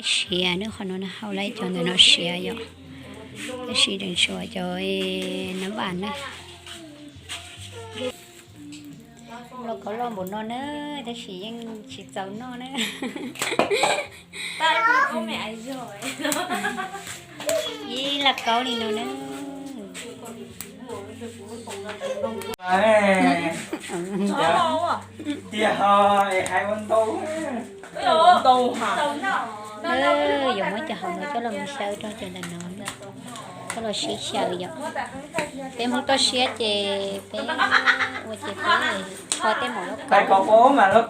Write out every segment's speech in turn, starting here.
Siav na, qhov no hau lawm, cov ntawm no siav yom. Tab sis tseem tshuav cov nab vam na. Lauj kaub loj npaum no na, tab sis yeej tsis txaus noj na. Ib lauj kaub li no na. Tiag ho es hais ua ntau. Yuav muab cov hauv no coj los mus xyaw rau cov ntawm no, coj los sib xyaw yom. Peb Hmoob toj siab ces peb ua ces peb kho tej maum lauj kaub.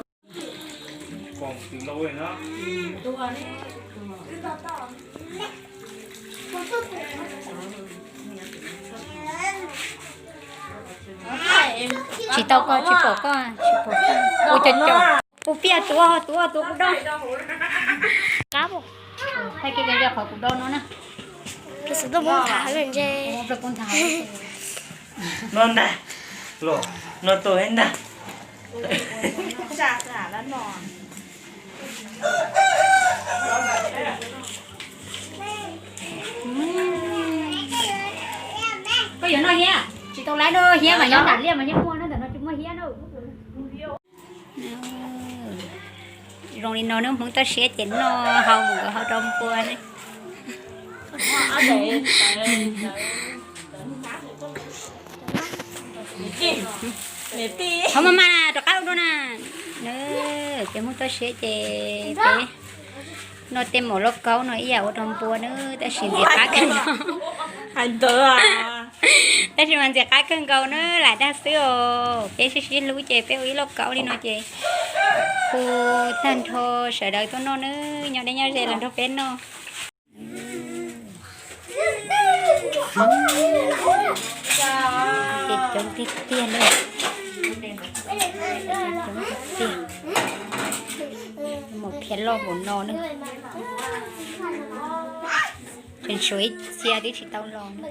Tsis tau koj, tsis pom koj, tsis pom koj. Ua cov cov. Puas piaj, tuav, tuav, tuav kuv do. Qab, thaij kiag qhov kuv do no na. Tus xwb tuaj muab nthav ntse. No ntag, los no tus ntag. Koj yuav noj hiab? Tsis tau lawm na, hiab mas nyob nram liaj mas yeej muaj na, ntawm no tsis muaj hiab na. Zoo li no nws Hmoob toj siab ces noj hau mus nkawd hau rau npua ne. Qhov mas mas rov qab ua dua na. Peb Hmoob toj siab ces peb noj tej maum lauj kaub no ib yam ua rau npua na, tab sis ntxim qab kawg nkaus. Tab sis mas ntxim qab kawg nkaus na, lam dag xwb os. Peb sib sib hlub ces peb ua ib lauj kaub li no ces hu tag nrho sawv daws tuaj noj na, nyob deb nyob ze los nrog peb noj. Coob tiag tiag na. Coob tiag tiag. Maum phiab loj npaum no na. Tseem tshuav ib txhia twb tsis tau los na.